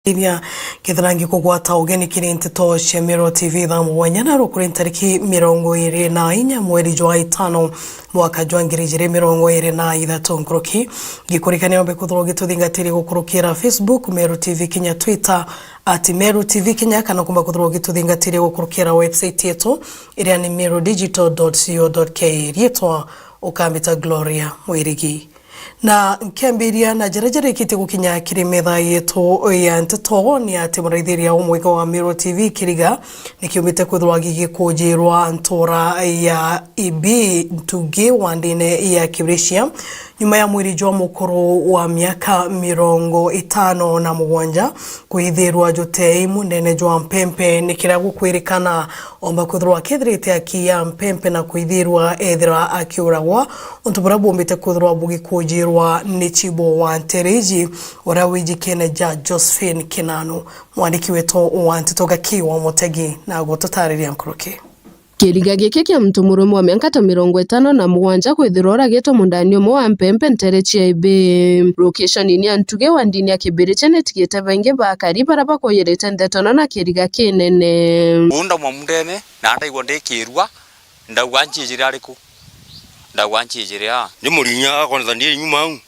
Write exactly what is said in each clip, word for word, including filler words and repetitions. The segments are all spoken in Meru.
Iria kethira ngikugwata ugeni kiri nteto cia Meru T V thaa mugwanja na rukuri ntariki mirongo iri na inya mweri jwa itano mwaka jwa ngiri ijiri mirongo iri na ithatu nkuruki. Ngikurikania umbe kuthirwa ugituthingatiria gukurukira Facebook, Meru T V Kenya, Twitter at Meru T V Kenya, kana kumba kuthirwa ugituthingatiria gukurukira website yetu iria ni meru digital dot co dot ke. Riitwa ukambita Gloria Mwirigi. Na nkiambiria na jaria jarikitie gukinya kiri metha yetu ya nteto ni ati muraithiria umwega wa Meru T V Kiriga nikiumbite kwithirwa gigikujirwa ntura ya Ibi Ntugi wandine ya Kibiricia nyuma ya mwiri jwa mukuru wa miaka mirongo itano na mugwanja kwithirwa jutei mundene jwa mpempe ni kiria gukwirikana. Omba kwithirwa akethirite akiya mpempe na kwithirwa ethira akiuragwa, untu buria bumbite kwithirwa bugikujirwa ni chibo wa ntere iji uria wijikene ja Josephine Kinanu. Mwandiki wetu wa nteto Gaki wa Mutegi na gututariria nkuruki. Kiriga giki kia muntu murume wa miaka ta mirongo itano na mugwanja kwithirwa uragitwe mundani umwe wa mpempe ntere cia Ibi. Location ni ya Ntugi wandini ya Kibiricia nitigite baingi bakari baria bakuyirite ndeto ino na kiriga kinene. Uu ndauma mundene, na ndaigua ndikirua, ndauga, "Nchiijire ariku?" Ndauga, "Nchiijire aa." Ndi murinya akonetha ndi nyuma au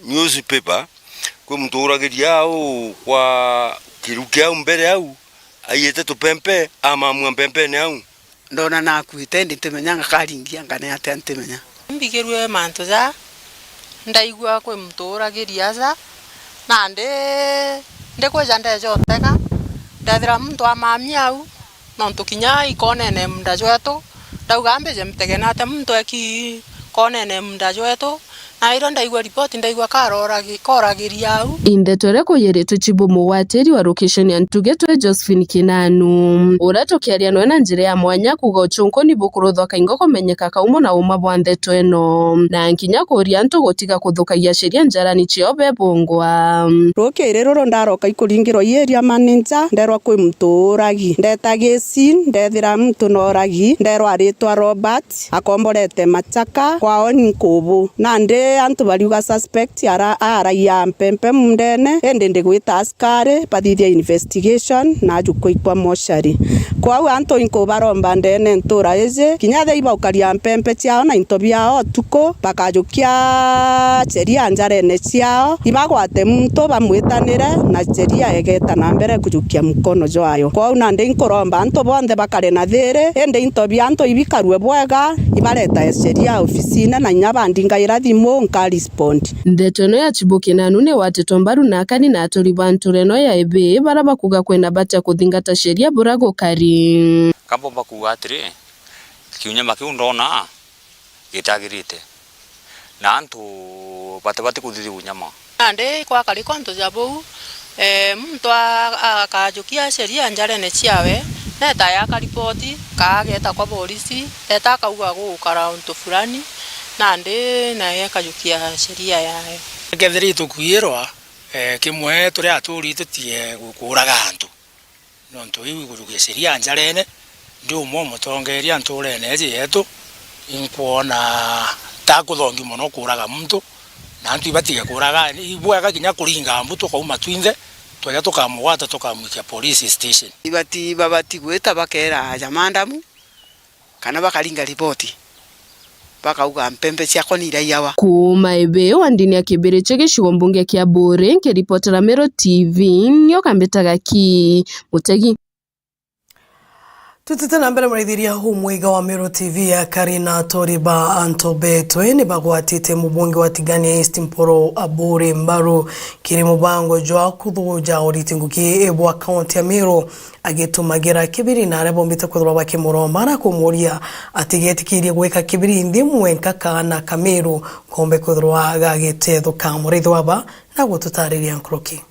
newspaper, kwi muntu uragiria au kwa kiru kiu mbere au, aiyite tupempe, amamua mpempene au. Ndona nakuite, indi ntimenya ngakaringia ngane atia, ntimenya. Mbigirue mantu ja, ndaigua kwi muntu uragiria aja, nandi ndikwija ndeja utega, ndethira muntu amamia au, nontu kinya ikonene munda jwetu, ndauga mbije mtegene atia muntu eki konene munda jwetu, na irio ndaigua ripoti, ndaigua karoragi-, koragiria au. Indeto iria kuyiritwe chibu mugwatiri wa location ya Ntugi twe Josephine Kinanu, uria tukiaria noe na njira ya mwanya kuga uchunkuni bukuruthwa kaingo kumenyeka kaumo na uma bwa ndeto ino, na nkinya kuria antu gutiga kuthukagia sheria njarani ciao bebungwa. Rukiri ruru ndaroka ikuringirwa i area manager, nderwa kwi muntu uragi. Ndeta gicini, ndethira muntu noragi, nderwa aritwa Robert, akomborete Machaka, kwao ni Nkubu. Nandi antu bariuga suspect ara-, aragia mpempe mundene, indi ndigwita askari bathithia investigation, na ajukwikwa mochari. Kwou antu inkubaromba ndene ntura iji, kinya thei baukaria mpempe ciao na into biao utuku, bakajukia sheria njarene ciao, ibagwate muntu bamwitanire, na sheria egeta na mbere kujukia mukono jwayo. Kwou nandi inkuromba antu bonthe bakare na thiri, indi into bia antu ibikarue bwega, ibareta sheria ofisine, na inya bandingaira thimu nka respond. Ndeto ino ya chibu Kinanu ni watitwe mbaru na akari na aturi ba ntura ino ya Ibi, baria bakuga kwina bata kuthingata sheria buria gukari. Kambomba kuuga atiri, kiunyama kiu ndona gitagirite, na antu batibati kuthithia unyama. Nandi kwakarikwa antu ja buu, eh, muntu a-, akajukia sheria njarene ciawe, netae akaripoti, kaa ageta kwa borisi, eta akauga gugukara untu fulani, nandi naye akajukia sheria yayo. Kethira itukwirwa, eh, kimwe turi aturi tutige gu-, kuuraga antu. Nontu iu igujukia sheria njarene, ndi umwe umutongeria nturene iji yetu, inkwona ta kuthongi mono kuuraga muntu, na antu ibatige kuuraga, ibwega kinya kuringa mbu tukauma twinthe, tweja tukamugwata tukamwikia police station. Ibati, babati gwita bakeera aja mandamu, kana bakaringa ripoti, bakauga, "Mpembe ciakwa ni iraiyawa." Kuuma Ibi, wandini ya Kibirichi, gicigo mbunge kia Buuri, nkiripotera Meru T V, nio kambitaga ki Mutegi. Tutite na mbere, muraithiria umwiga wa Meru T V, akari na aturi ba antu betwe ni bagwatite mubunge wa Tigania East Mpuru Aburi mbaru kiri mubango jwa kuthuja uriti ngugi bwa kaunti ya Meru. Agitumagira kibiri na aria bombite kwithirwa bakimuromba na kumuria atigetikirie gwika kibiri nthi mwenka kaana ka Meru kombe kwithirwa gagitethuka. Murithi waba na gututariria nkuruki.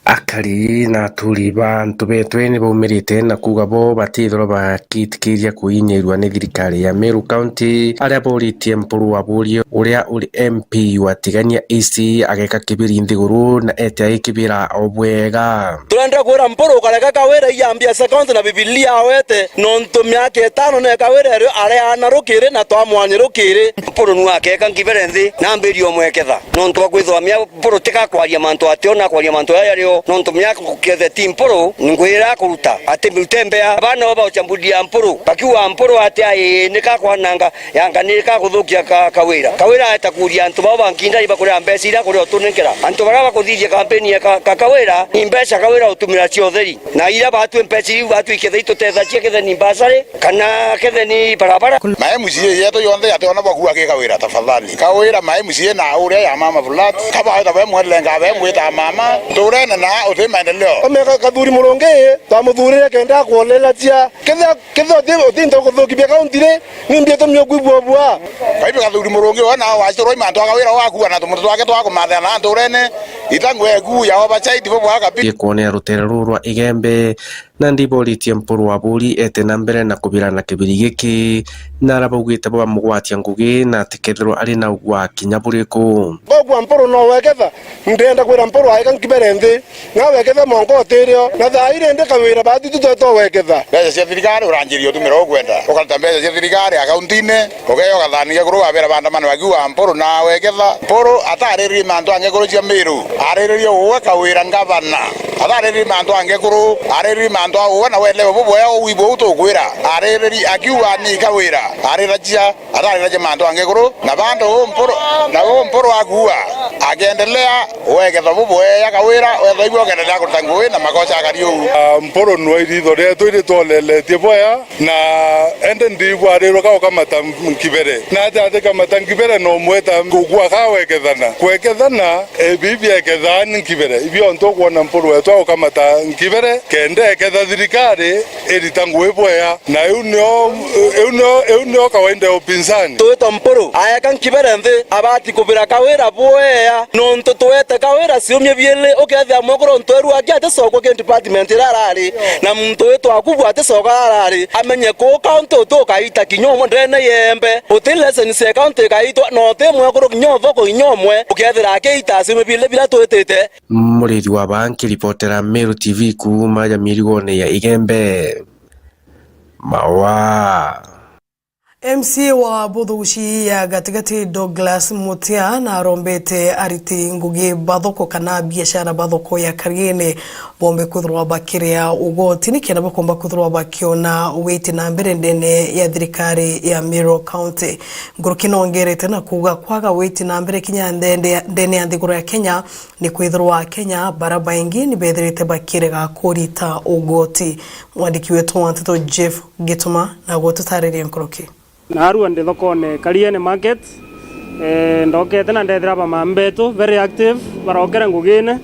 Akari na aturi ba antu betwe ni baumirite na kuuga bo batithirwa bakitikiria kuinyairua ni thirikari ya Meru County, aria boritie Mpuru Aburi uria uri M P wa Tigania East ageka kibiri nthiguru na ete aikibira o bwega. Turenda kwira Mpuru ukareka kawira iyambia seconds na Bibilia awete, nontu miaka itano ne kawira erio areana rukiri na twamwani rukiri. Mpuru nu akeka nkibere nthi na ambirie umweketha, nontu akwithwa mia Mpuru tika kwaria mantu atio na kwaria mantu aya yari Nontu miaka kukethe ti Mpuru, ni ngwira kuruta ati mirute mbea. Bana bo baucamburia Mpuru, bakiuga Mpuru ati ai, ni kakwananga, yanga ni kakuthukia ka, Kawira. Kawira aeta kuria antu bao ba Nkindari bakuria mbeca iria akuria utunenkera. Antu baria bakuthithia kampeni ya ka, ka Kawira, ni mbeca Kawira utumira cia utheri. Na iria batwi mbeca iu batwi kethe itutethagia kethe ni mbasari, kana kethe ni barabara. Ma M C A yetu yonthe ati ona bakua ki Kawira tafadhali. Kawira ma M C A na uria ya mama flat. Kaba weta be mwelenga be mwita mama. Turene na uti maendeleo. Ome ka-, Kathuri Murungi, twamuthurire kenda akwonela cia. Kethe, kethe uti, uti nto kuthukibia kaunti ri, ni mbi itumio kwigua bua. Kaibe Kathuri Murungi wona waciturwa imantu akawira wakua na tumuntu twake twakumathana na nturene. Itangwe ku ya oversight bo bwa kabi. Gikwonea rutere ruru rwa Igembe, na ndiboritie Mpuru wa Buri ete na mbere na kubirana kibiri giki, na aria baugite bo bamugwatia ngugi na atikethirwa ari na ugwa kinya buriku. Bogwa Mpuru no weketha, ndenda kwira Mpuru aeka nkibere nthi, na weketha mongo utirio, na thaa iri ndi Kawira bati tu twetwa weketha. Mbeca cia thirikari uranjiria utumira ukwenda, ukaruta mbeca cia thirikari akaunti-ini, ukeya ugathania kuru wabera bandamano akiuga Mpuru na weketha. Mpuru atariririe mantu ange kuru cia Miru, ariririe uwe Kawira ngavana. Atariririe mantu ange kuru, ariririe mantu a uwe na welewe bubwea ugwi buu tukwira. Ariririe akiuga ni Kawira, ariragia, atariragia mantu ange kuru, na bandu uu Mpuru, na uu Mpuru akuua, akendelea weketha bubwea Kawira, wethaigua ukendelea kuruta ngugi na makoca akari uu. Ah, Mpuru nwe iritho rietu iri twoleletie bwea. Na ende ndibwarirwa ka ukamata nkibere. Na ati ati kamata nkibere no mweta ngugua ka wekethana. Kwekethana, e, bibi ekethan nkibere. Ibio ntu kwona Mpuru wetu ukamata nkibere, kende eketha thirikari irita ngugi bwea. Na iu nio, iu nio, iu nio kawaida ya upinzani. Twita Mpuru, aeka nkibere nthi, abati kubira Kawira bwea. Nontu twete Kawira ciumia biili, ukethia mwekuru ntweru aki aticokwa ki department iria arari, na muntu witwa Akubu aticoka arari, amenye kuu county uti ukaita kinya umwe ndene yembe, uti license ya county ikaitwa, na uti mwekuru kinya uthoko kinya umwe, ukethira akiita ciumia biili biria twitite. Murithi wa baa nkiripotera Meru T V kuuma Nyamirigone ya Igembe. Mawa. M C A wa Buthugushi ya Gatigati Douglas Mutia narombete ariti ngugi ba thoko kana biashara ba thoko ya Kariene bombe kwithirwa bakiria ugoti nikenda bakomba kwithirwa bakiona witi na mbere ndene ya thirikari ya Meru County. Nguruki nongerete na kuuga kwaga witi na mbere kinya ndende, ndene ya nthiguru ya Kenya ni kwithirwa Akenya bara baingi ni bethirite bakirega kurita ugoti. Mwandiki wetu wa nteto Jeff Gituma na gututariria nkuruki. Naarua ndi thokone Kariene Market, eh, ndokete na ndethira bamama betu very active, barokere ngugine,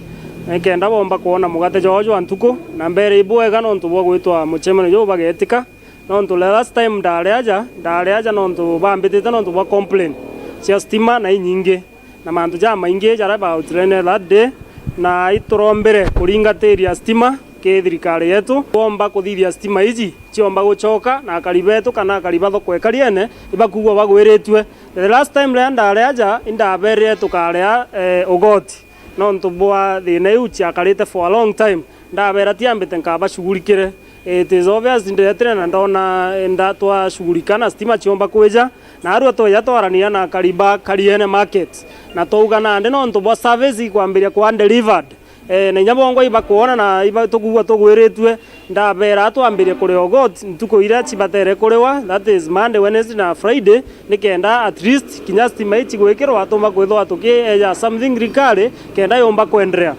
nikenda bomba kwona mugate jwao jwa ntuku, na mbere ibwega nontu bwa gwitwa mucemanio juu bagetika, nontu the last time ndari aja, ndari aja nontu bambitite nontu bwa complain cia stima na inyingi. Na mantu jamaingi jaria ba outline that day, na iturombire kuringatiria stima ki thirikari yetu. Twomba kuthithia stima iji ciomba gucoka, na akari betu kana akari ba thoko e Kariene ibakwigua bagwiritue. The last time riria ndari aja, indaberire tukaria, eh, ugoti nontu bwa thina iu ciakarite for a long time. Ndabera tiambite nkabashugurikire. It is obvious, ndetire na ndona nda twashugurika na stima ciomba kwija, na arua tweja twarania na akari ba Kariene Market, na twauga nandi nontu bwa service ikwambiria kwa delivered. Eh, na inya bongwa ibakwona na iba-, tukugua tugwiritue, ndabera twambirie kuria ugoti ntuku iria cibatere kuriwa, that is Monday, Wednesday na Friday, nikenda at least kinya stima ii cigwikirwa, tumba kwithirwa tukieja something thirikari kenda yumba kwenderea.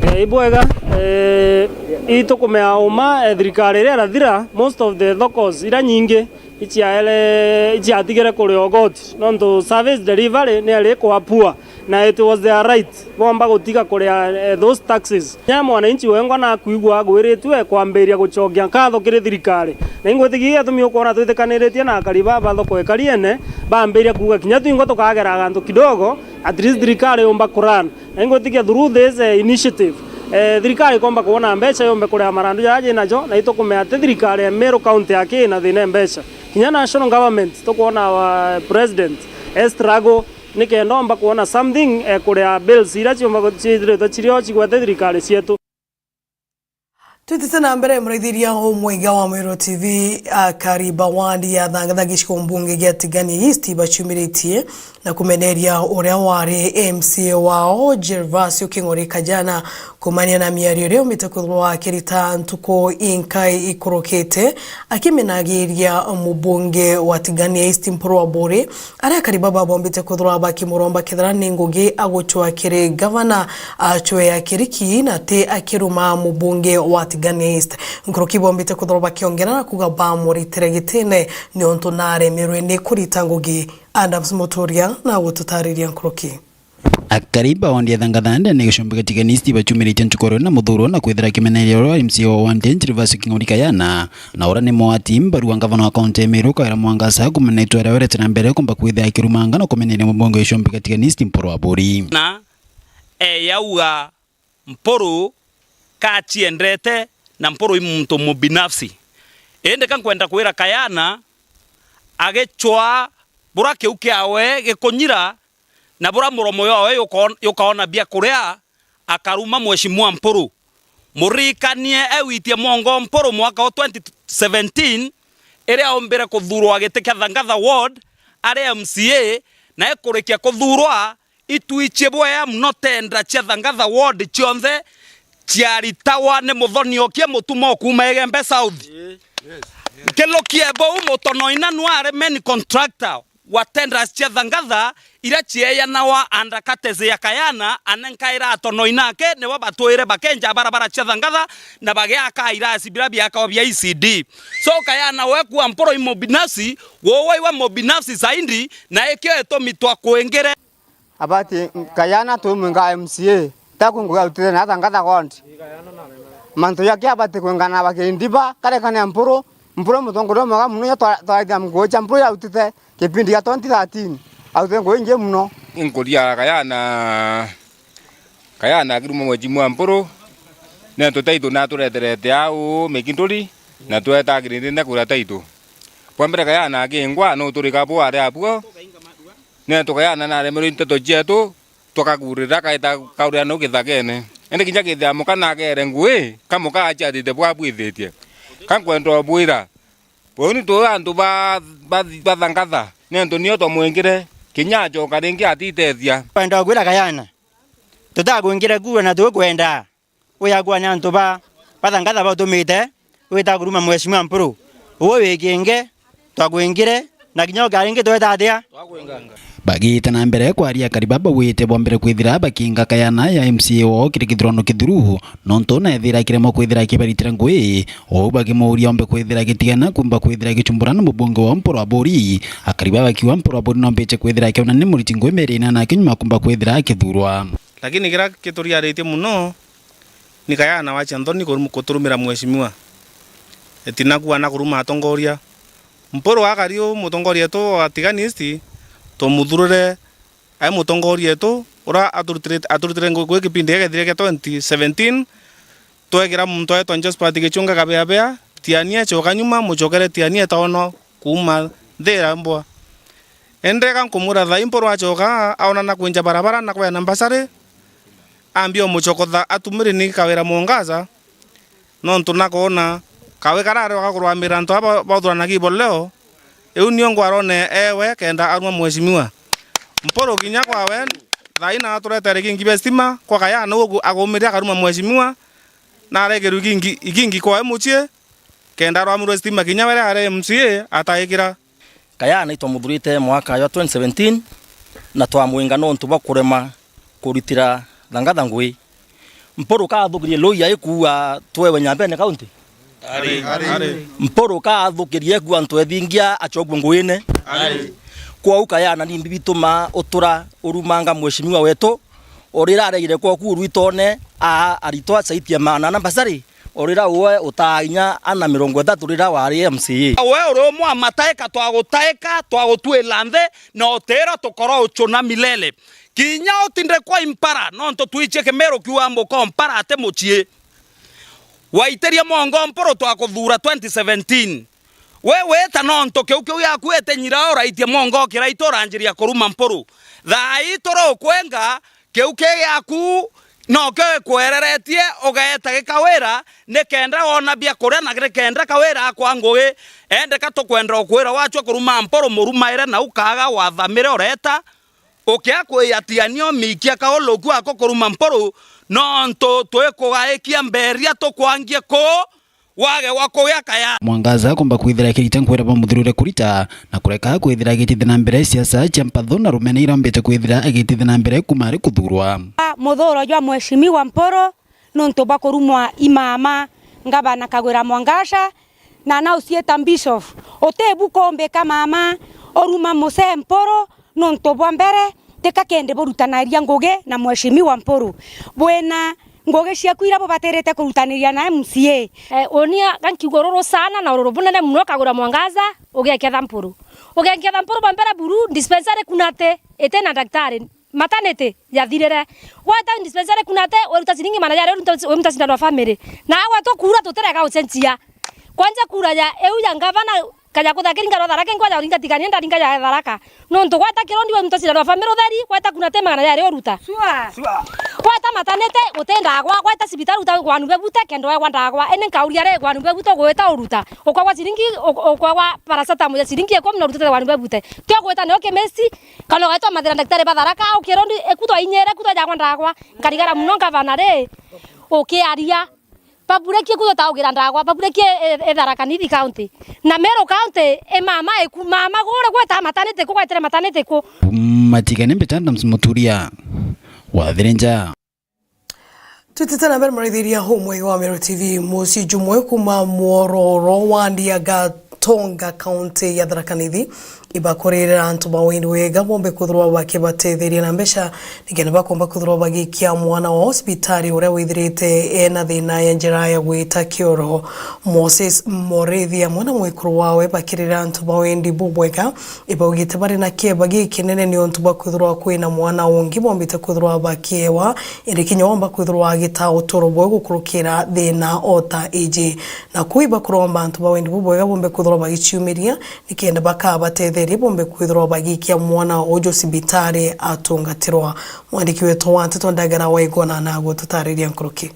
Eh, ibwega, eh, itukumea uma, eh, thirikari iria irathira, most of the thokos iria nyingi iciaere, iciatigire kuria ugoti, nontu service delivery ni iri kwa poor, na it was their right. Bomba gutiga kuria, eh, those taxes. Nya mwananchi wengwa nakwigua agwiritue kwambiria gucokia nkatho kiri thirikari. Na ingwitikia giatumi ukwona twitikaniritie na akari baba thoko e Kariene, bambiria kuuga kinya twingwa tukagera gantu kidogo, at least thirikari yumba kuran. Na ingwitikia through this, eh, initiative, eh, thirikari ikomba kwona mbeca yumbe kuria marandu jaria jinajo, na itukumea ati thirikari ya Meru County aki na thina e mbeca. Kinya national government tukwona our president e struggle, nikenda omba kwona something, eh, kuria bills iria ciumba gu-, ciithiritwe cirio cigwete thirikari cietu. Twitite na mbere, muraithiria umwega wa Mwiro T V, akari ba ward ya Thangatha gicigo mbunge gia Tigania East bacumiritie na kumeneria uria wari M C A wao Gervasio King'ori Kajana kumania na miario iria aumite kwithirwa akirita ntuku inkai ikurukite, akimenagiria mubunge wa Tigania East Mpuru Aburi, aria akari baba bombite kwithirwa bakimuromba kethira ni ngugi agucwa kiri gavana acwe ya kiriki na ti akiruma mubunge wa Tigania East. Nkuruki bombite kwithirwa bakiongera na kuuga bamuritire gitine niuntu naremirwe ni kurita ngugi. Adams Muturia na gututariria nkuruki. Akari ba ward ya Thangatha ndene ya gicumbi gia Tigania East bacumiritie ntuku ya ruu na muthuro na kwithira kimeneria uria M C A wa ward ya Gervasio King'ori Kajana, na uria ni mwati mbaru wa ngavana wa kaunti ya Meru Kawira Mwangaza kumena itua riria werete na mbere kumba kwithira akirumanga na kumeneria mubunge wa gicumbi gia Tigania East Mpuru Aburi. Na eyauga Mpuru kaciendete na Mpuru i muntu mubinafsi. Indi ka nkwenda kwira Kajana agicwaa bura kiu kiawe gikunyira na bura muromo jwawe jukoon-, jukaona bia kuria, akaruma Mheshimiwa Mpuru. Muririkanie ewitie mwongo Mpuru mwaka wa twenty seventeen, iria aumbire kuthurwa giti kia Thangatha Ward ari M C A, na ekurikia kuthurwa, itwichie bwea muno tenda cia Thangatha Ward cionthe ciaritawa ni Muthoni Okie Mutuma o kuuma Igembe South. Nkilukie bau, Muthoni Oina nwe ari main contractor wa tenders cia Thangatha iria cieejanagwa under courtesy ya Kajana, anenkaira Muthoni Oina ake nibo batwire bakenja barabara cia Thangatha na bagiaka irasi biria biakagwa bia E C D. So Kajana we kuuga Mpuru i mubinafsi, wowe iwe mubinafsi zaidi, na ikio gitumi twakwingire. Abati Kajana twi mwinga M C A, taku ngugi autite na Thangatha Ward. Mantu jaki abati kwingana bakindiba, karekania Mpuru, Mpuru mutongoria mwega muno, inya twa-, twaithia ngugi cia Mpuru yautite kipindi gia twenty thirteen, autite ngugi ingi muno. Inkuria Kajana, Kajana akiruma Mheshimiwa Mpuru, niuntu taitu natureterete au Mikinduri, na tweta kirindine kuria taitu. Bwa mbere Kajana akingwa, nuturika bwari abuo, Niuntu Kajana naremerwe i nteto cietu, tukagurira kaita kauriana u kithakene. Indi kinya kithia muka nakere ngui, ka muka aciatite bwabwithitie. Ka nkwenda ubwira, buni tu antu ba, ba, ba Thangatha, niuntu nio twamwingire, kinya acoka ringi atitethia. Kwenda kwira Kajana, tutakwingire kura na tukwenda. Wiyagua ni antu ba, ba Thangatha bautumite wita kuruma Mheshimiwa Mpuru. Uwe wikinge, twakwingire, na kinya ukaringi tweta atia? Bagiita na mbere kwaria, akari baba bauite bwa mbere kwithira bakinga Kajana ya M C A wao kiri kithurano kithuru, nontu na ethira akiremwa kwithira akibaritira ngui, ou bakimuuria ombe kwithira agitigana kumba kwithira agichumbura na mubunge wa Mpuru Aburi. Akari baba bakiuga Mpuru Aburi nombite kwithira akiona ni muriti ngui meri ina na kinyuma kumba kwithira akithurwa. Lakini kiria kituriaritie muno ni Kajana wacia nthoni kurum-, kuturumira mheshimiwa. Etina kuana kuruma atongoria. Mpuru akari u mutongoria etu wa Tigania East, tumuthurire ai mutongoria etu, ura aturutire, aturutire ngu-, ngui kipindi gikethire kia twenty seventeen, twegira muntu etwa Josephat Gichunga Kabeabea, Tiania, coka nyuma, mucokere Tiania etaonwa kuuma nthi ira mbwa. Indi ga nkumwira thaai Mpuru acoka aonana kwinja barabara na kweana mbasari, ambia umucokotha atumiri ni Kawira Mwangaza, nontu nakoona kawe karari gakurwamira antu aba bauthuranagia ibo leo, iu nio ngwarone ewe kenda aruma mheshimiwa. Mpuru kinya kwawe, thaai na aturetere ikingi bia stima, kwa Kajana ugu agumiria akaruma mheshimiwa, na arekerwa ikingi, ikingi kwawe mucii, kenda arwamirwe stima kinya we ari M C A ataikira. Kajana itwamuthurite mwaka jwa twenty seventeen, na twamwinga nontu bwa kurema kuritira Thangatha ngui. Mpuru kaathukirie Luhya ikuua twewe Nyambene County? Ari. Ari. Mpuru kaathukirie ekuua antu ethingia acokue nguine? Ari. Kwou Kajana nimbi bituma utura urumanga mheshimiwa wetu, o rira aregire kwoku rwitone, aa aritwa caitia maana na mbasari, o rira uwe utaa inya ana mirongo ithatu rira wari M C A. We uri umwe wa mataika, twagutaika, twagutwila nthi, na utira tukoro uchuna milele. Kinya utinde kwa impara, nontu twichie Kimiru kiuga mbuko mpara ati mucii. Waitiria mwongo Mpuru twakuthuura twenty seventeen. We wita nontu kiu kiu giaku iti nyira uraitie mwongo kiraitu uranjiria kuruma Mpuru. Thaai turukwenga kiu ki giaku Nokio gikwereretie ugeeta gikawira, nikenda wona bia kuria na nikenda kawira akwa ngugi. Endeka tukwenda ukwira wachua kuruma mpuru murumaire na ukaga wathamire ureta. Ukia kwiyatiania umikia kaulu ku ako kuruma mpuru, nontu twikugaikia mberia tukwangie kuu. Wage wa kugia kaya. Mwangaza akomba kwithira akirita nkwira bamuthuurire kurita na kureka kwithira agitithia na mbere siasa cia mpatho na rumene iria ombite kwithira agitithia na mbere kuma ari kuthuurwa. Muthuuro jwa Mheshimiwa Mpuru nuntu bwa kurumwa i mama ngavana Kagwira Mwangaza, na na uciita Bishop, utibu kumbika mama uruma Musee Mpuru. Nuntu bwa mbere, tika kindi burutanaria ngugi na Mheshimiwa Mpuru. Bwina ngugi ciaku iria bubatirite kurutaniria na M C A. Eh, unia gankiugo ruru sana na ururu bunene muno Kagwira Mwangaza, ugieketha Mpuru. Ugieketha Mpuru bwa mbere buru, dispensary kuna ati, iti na daktari, maternity yathirire. Gweta dispensary kuna ati, wiruta ciringi magana jari, wiruta, wiruta cindano ya family. Na agwe tukura tutirega ucenjia. Kwanja kura ya, iu ya ngavana, kaja kutha kiringa rwa Tharaka, inkwaja uringa tigania ndaringa ya Tharaka. Nontu gweta kirondi we muntu cira rwa family utheri, gweta kuna te magana yari uruta. Sure. Gweta matanete, guti ndagwa, gweta cibitari uta gwanu bebute, kendo wegwa ndagwa. Ene nkauria ri, gwanu bebute ugwita uruta. Ukwagwa ciringi, uk-, ukwagwa paracetamol ya ciringi ikumi na urutite gwanu bebute. Tio gweta nio kimesi, kana ugaitwa mathira ndagitari ba Tharaka, au kirondi, ikutwa inyere, kutwa jagwa ndagwa. Nkarigara muno ngavana ri, ukiaria. Baburekie kuthotaugira ndagwa, baburekie e, e Tharaka Nithi County. Na Meru County, e mama eku, mama gure gweta matanete ku, gwetere matanete ku. Matigane Mbita, Adams Muturia, Wathirinja. Tutite na mbere muraithiria umwe wa Meru T V, mucii jumwe kuma mwororo wa Ndiaga Tonga, kaunti ya Tharaka Nithi, ibakuririra antu ba wendi wega bombe kwithirwa bakibatetheria na mbeca, nikenda bakomba kwithirwa bagikia mwana wao cibitari uria withirite ena thina ya njira ya gwita kioro. Moses Morithia, mwana mwekuru wawe, bakirira antu ba wendi bubwega, ibaugite bari na kieba gikinene niuntu bwa kwithirwa kwina mwana ungi bombite kwithirwa bakiewa, indi kinya womba kwithirwa agita uturo bwe gukurukira thina o ta iji. Na kuu ibakuromba antu ba wendi bubwega bombe kwithirwa bagiciumiria, nikenda bakabatetheria bombe kwithirwa bagikia mwana uju cibitari atungatirwa. Mwandiki wetu wa nteto Ndagara Waigona na agututariria nkuruki.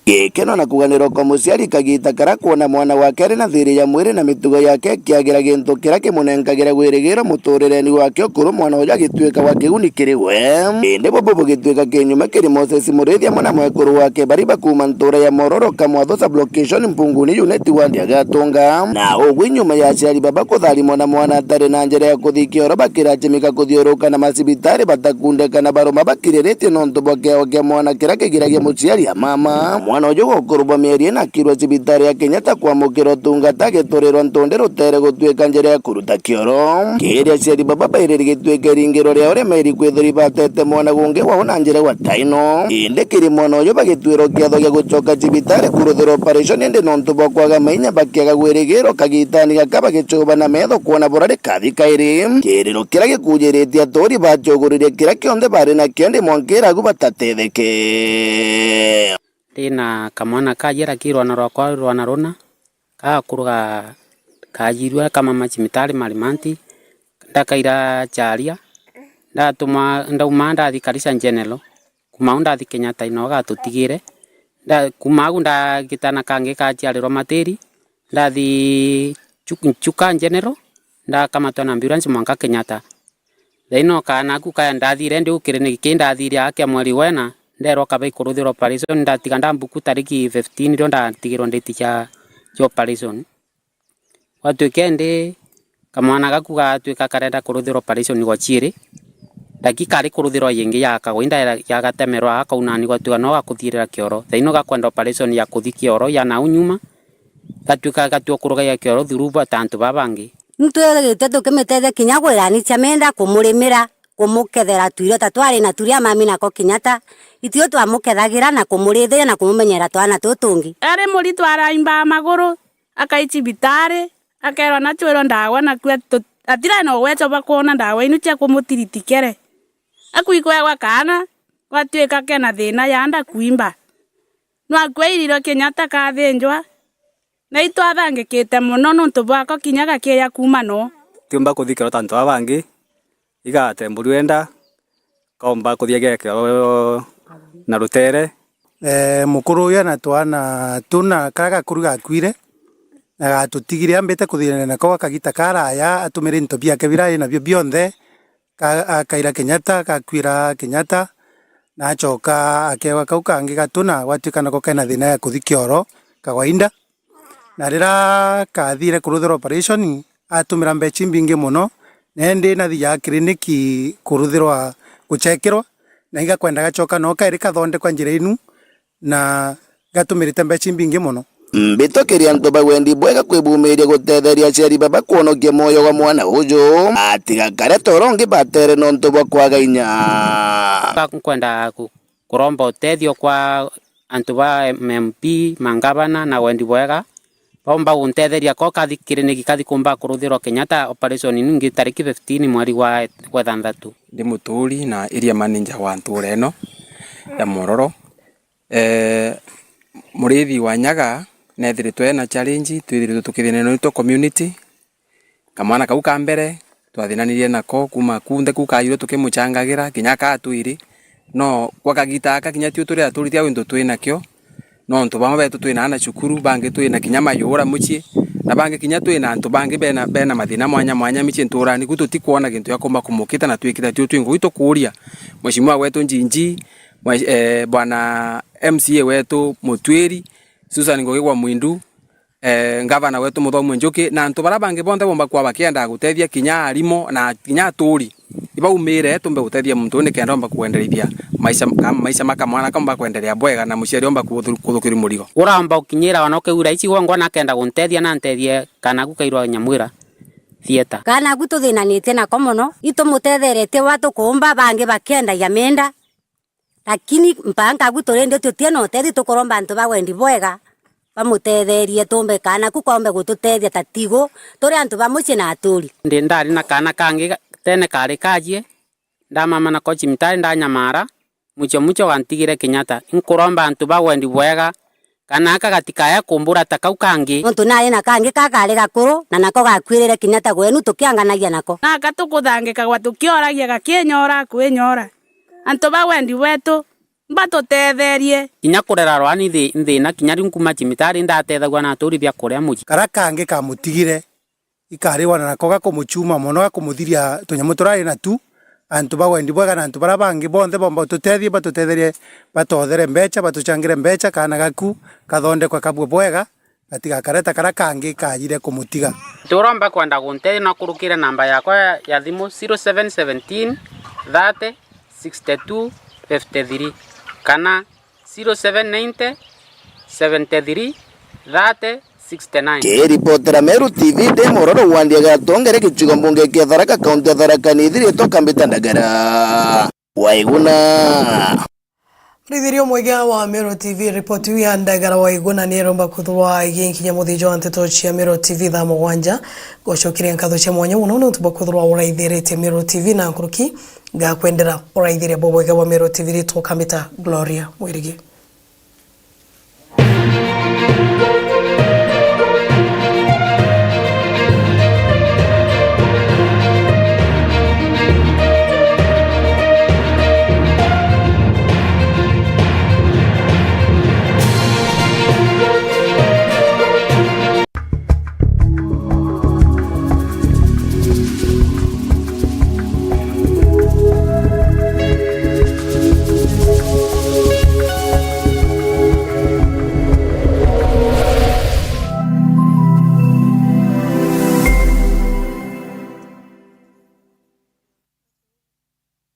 Gikeno na kuganirwa kwa muciari kagita kara kwona mwana wake ari na thiri ya mwiri na mitugo yake ikiagira gintu kiria kimunenkagira wirigiro muturireni wake ukuru mwana uju agituika wa kiguni kiri we. Indi bubu bugituika kinyume kiri Moses Murithia mwana mwekuru wake bari bakuma ntura ya Mororo Kamwatho sub-location Mpunguni unit wa Ndiaga Tonga. Na ugwi nyuma ya aciari baba kutharimwa na mwana atari na njira ya kuthi kioro bakirachimika kuthiuruka na macibitari batakundeka na baruma bakiriritie nontu bwa kiao kia mwana kiria kigiragia muciari a mama. Mwana uju wa ukuru bwa mieri ina akirwa cibitari ya Kenyatta kwamukira utungata agiturirwa ntundi rutere gutuika njira ya kuruta kioro. Kiri aciari baba bairiri gituike iringiro ria uria meri kwithirwa ibatete mwana gungi wao na njira gwata ino. Indi kiri mwana uyu bagitwirwa kiatho gia gucoka cibitari kuruthira operation, indi nontu bwa kwaga mainya bakiaga gwirigirwa kagitani gaka bagicuba na metho kwona bura rikathi kairi. Kiriro kiria gikujiritie aturi bacuguririe kiria kionthe bari nakio, indi mwanka iragu batatetheke. Ndi na kamwana kaajira ki rwana rwakwa rwana runa, gagakuruga kaajirue kamama cimitari Marimanti, ndakaira Charia, ndatumwa, ndauma ndathi Karisa General, kuma au ndathi Kenyatta ino gatutigire, nda-, kuma au ndagitana kangi kaciarirwa Matiri, ndathi Chuk-, Chuka General, ndakamatwa na ambulance mwanka Kenyatta. Thaino kaana aku kaya ndathire ndiu kiriniki ki ndathire aa kia mweri wena, nderwa kaba ikuruthirwa operation, ndatiga ndambuku tariki fifteen rio ndatigirwa nditi cia, cia operation. Gwatuika indi kamwana gaku gatwika karenda kuruthirwa operation gwa ciiri, ndaki kari kuruthirwa yingi ya kagwa inda ya, ya gatemerwa aa kaunani gwatuika no gakuthirira kioro. Thaino gakwenda operation ya kuthi kioro ya nau nyuma, gatuika gatua kurugaia kioro through bwa ta antu baa bangi. Nitwirigite tukimiteethia kinya gwirani cia mienda, kumurimira, kumukethera tuirio ta twari na turia mami nako Kenyatta. Itio twamukethagira na kumurithiria na kumumenyera twana tutungi. Ari muritu araimba maguru, akai cibitari, akerwa nachwirwe ndawa, nakua tu-, atira na uwezo bwa kwona ndawa inu cia kumutiritikere. Akuikwegwa kaana, gwatuika kena thina ya nda kuimba. Nwakua irirwe Kenyatta kathinjwa, na itwathangikite mono nontu bwako kinya gakiria kuuma no. Tiumba kuthikirwa ta antu aa bangi, igatemburua enda, kaumba kuthia gekero na rutere. Eh, mukuru uyu ana twana tuna, karia gakuru gakuire, na gatutigire ambite kuthiania nako gwa kagita karaya, atumire into biake bira ari nabio bionthe, ka-, akaira Kenyatta, gakuira Kenyatta, na acoka akewa kau kangi gatuna, gwatuika nako kena thina ya kuthi kioro, kawaida. Na riria kathire kuruthirwa operation, atumira mbeca imbingi mono, na indi nathi ya kiriniki kuruthirwa guchekirwa, na igakwenda gacoka no kairi kathondekwa njira inu, na gatumirite mbeca imbingi mono. Mbito kiri antu ba wendi bwega kwibumiria gutetheria aciari baba kwonokia mwoyo wa mwana uju, atigakare toro ungi batere nontu bwa kwaga inya. Nkwenda ku-, kuromba utethio kwa antu ba M M P, mangavana na wendi bwega, baumba guntetheria ko kathi kiriniki kathi kumba kuruthirwa Kenyatta operation ningi tariki fifteen mweri wa, wa ithanthatu. Ndi muturi na area manager wa ntura ino ya Mororo. Eh, murithi wa nyaga nethiritwe ena challenge, twithiritwe tukithinanwa nitwo community. Kamwana kau ka mbere, twathinanirie nako, kuuma kunthe kuu kairwe tukimuchangagira, kinya kaa twiri. No, gwa kagita aka, kinya tio turi aturi tia wintu twi nakio. Nontu bamwe betu twina ana cukuru, bangi twina kinya mayura mucii, na bangi kinya twina antu bangi bena, bena mathina mwanya mwanya micii nturani, ku tutikwona gintu gia kumba kumukita na twikite tio twi ngugi tukuria. Mheshimiwa wetu Njinji, mwe-, eh, bwana M C A wetu Mutwiri, Susan Ngugi gwa Mwindu, eh, ngavana wetu Muthomi Njuki, na antu baria bangi bonthe bomba kwa bakiendaga gutethia, kinya arimo na kinya aturi, ibaumire tumbe gutethia muntu uyu nikenda omba kwenderithia maisha, ka maisha ma kamwana kaumba kwenderea bwega na muciari omba kuthu-, kuthukirua murigo. Uromba ukinyira ona ukiura ici gwe ngona akenda guntethia na ntethie kana aku kairwa nyamwira theater. Kana aku tuthinanitie nako mono, itumutetheretie wa tukuumba bangi bakiendagia mienda. Lakini mpaka nkagu turi ndi tutie na utethio, tukuromba antu ba wendi bwega bamutetherie, tumbe kaana ku kaumbe gututethia ta tigu turi antu ba mucii na aturi. Ndi ndari na kaana kangi ga-, tene kari kajie, ndamama nako cimitari, ndanyamara, mucio mucio gantigire Kenyatta. Inkuromba antu ba wendi bwega, kaana aka gatikae kumbura ta kau kangi. Nontu nari na kangi ka kari gakuru, na nako gakuirire Kenyatta gwenu tukianganagia nako. Naka tukuthangikagwa tukioragia gakinyora kwinyora. Antu ba wendi bwetu, mbatutetherie. Kinya kurera rwani thi-, nthina, kinya riu nkuma cimitari ndatethagua na aturi bia kuria mucii. Karia kangi kamutigire, ikariwa na nako gakumuchuma mono, gakumuthiria tunyamu turari natu. Antu ba wendi bwega na antu baria bangi bonthe bomba ututethie, batutetherie, batothere mbecha, batuchangire mbecha, kaana gaku kathondekwe kabue bwega. Gatigakare ta karia kangi kaajire kumutiga. Turomba kwenda guntethia no kurukire namba yakwa ya, ya thimu zero seven seventeen thirty sixty two fifty three kana zero seven ninety seventy three thirty sixty nine. Kiripotera Meru T V, ndi Mororo wandi ya Gatongere, gicigo mbunge kia Tharaka, kaunti ya Tharaka Nithi, ritwa Kambita Ndagara Waiguna. Rithirio mwega wa Meru T V, ripoti iu ya Ndagara Waiguna ni iromba kuthurwa iginkinya muthia jwa nteto cia Meru T V thaa mugwanja. Ngucokeria nkatho cia mwanya mono niuntu bwa kuthurwa uraithiritie Meru T V na nkuruki ngakwendera uraithiria bubwega bwa Meru T V, ritwa Kambita Gloria Mwirigi.